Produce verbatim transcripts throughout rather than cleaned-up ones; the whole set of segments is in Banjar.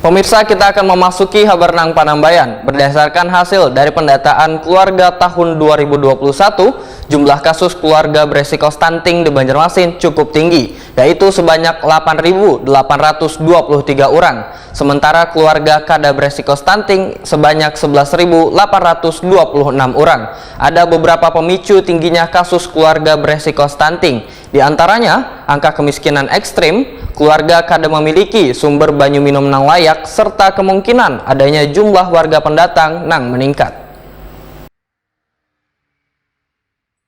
Pemirsa, kita akan memasuki habar nang panambayan. Berdasarkan hasil dari pendataan keluarga tahun dua ribu dua puluh satu, jumlah kasus keluarga beresiko stunting di Banjarmasin cukup tinggi, yaitu sebanyak delapan ribu delapan ratus dua puluh tiga orang. Sementara keluarga kada beresiko stunting sebanyak sebelas ribu delapan ratus dua puluh enam orang. Ada beberapa pemicu tingginya kasus keluarga beresiko stunting. Di antaranya, angka kemiskinan ekstrim, keluarga kada memiliki sumber banyu minum nang layak, serta kemungkinan adanya jumlah warga pendatang nang meningkat.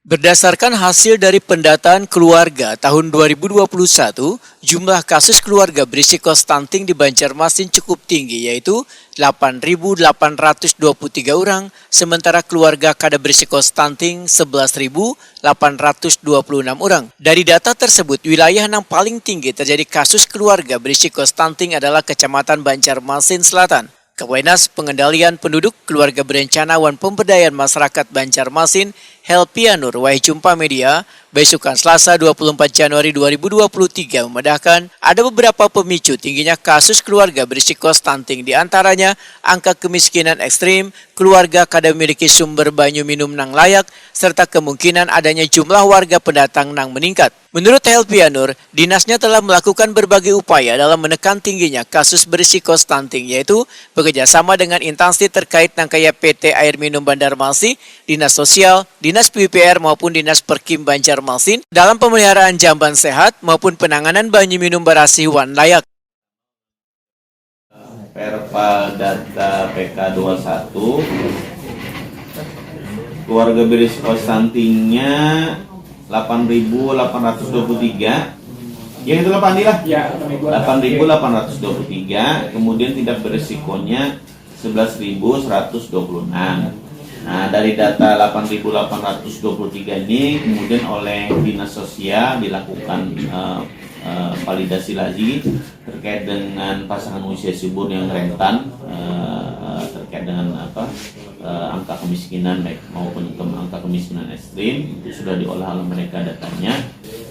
Berdasarkan hasil dari pendataan keluarga tahun dua ribu dua puluh satu, jumlah kasus keluarga berisiko stunting di Banjarmasin cukup tinggi, yaitu delapan ribu delapan ratus dua puluh tiga orang, sementara keluarga kada berisiko stunting sebelas ribu delapan ratus dua puluh enam orang. Dari data tersebut, wilayah yang paling tinggi terjadi kasus keluarga berisiko stunting adalah Kecamatan Banjarmasin Selatan. Kabupaten Pengendalian Penduduk, Keluarga Berencana, wan Pemberdayaan Masyarakat Banjarmasin, Helpia Nur, wayah jumpa media, beisukan Selasa dua puluh empat Januari dua ribu dua puluh tiga, memadahkan ada beberapa pemicu tingginya kasus keluarga berisiko stunting, di antaranya angka kemiskinan ekstrim, keluarga kada memiliki sumber banyu minum nang layak, serta kemungkinan adanya jumlah warga pendatang nang meningkat. Menurut Helpia Nur, dinasnya telah melakukan berbagai upaya dalam menekan tingginya kasus berisiko stunting, yaitu bekerjasama dengan instansi terkait nang kaya P T Air Minum Banjarmasin, Dinas Sosial, Dinas P U P R maupun Dinas Perkim Banjarmasin dalam pemeliharaan jamban sehat maupun penanganan banyu minum barasih wan layak. Perpal data P K dua satu, keluarga berisiko stuntingnya delapan ribu delapan ratus dua puluh tiga. Yang itu delapan lah. Ya, delapan ribu. Delapan ribu delapan ratus dua puluh tiga, kemudian tidak berisikonya sebelas ribu seratus dua puluh enam. Nah, dari data delapan ribu delapan ratus dua puluh tiga ini kemudian oleh Dinas Sosial dilakukan eh, eh, validasi lagi terkait dengan pasangan usia subur yang rentan, eh, eh, terkait dengan apa, eh, angka kemiskinan, baik maupun ke-, angka kemiskinan ekstrim, itu sudah diolah oleh mereka datanya.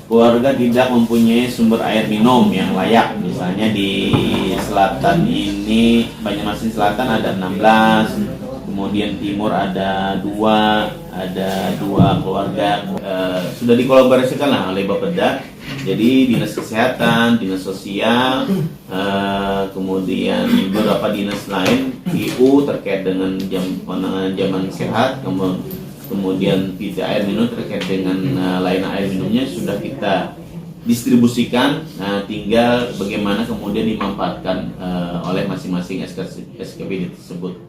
Keluarga tidak mempunyai sumber air minum yang layak, misalnya di selatan ini, Banjarmasin Selatan ada enam belas, kemudian timur ada dua, ada dua keluarga. Eh, sudah dikolaborasikan lah oleh Bapeda, jadi Dinas Kesehatan, Dinas Sosial, eh, kemudian beberapa dinas lain, I U terkait dengan jam, penanganan jamban sehat, kemu-, kemudian P T Air Minum terkait dengan eh, layanan air minumnya sudah kita distribusikan. Nah, tinggal bagaimana kemudian dimanfaatkan eh, oleh masing-masing S K, S K P D tersebut.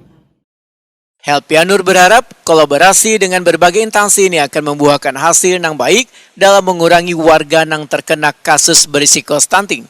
Helpia Nur berharap kolaborasi dengan berbagai instansi ini akan membuahkan hasil nang baik dalam mengurangi warga nang terkena kasus berisiko stunting.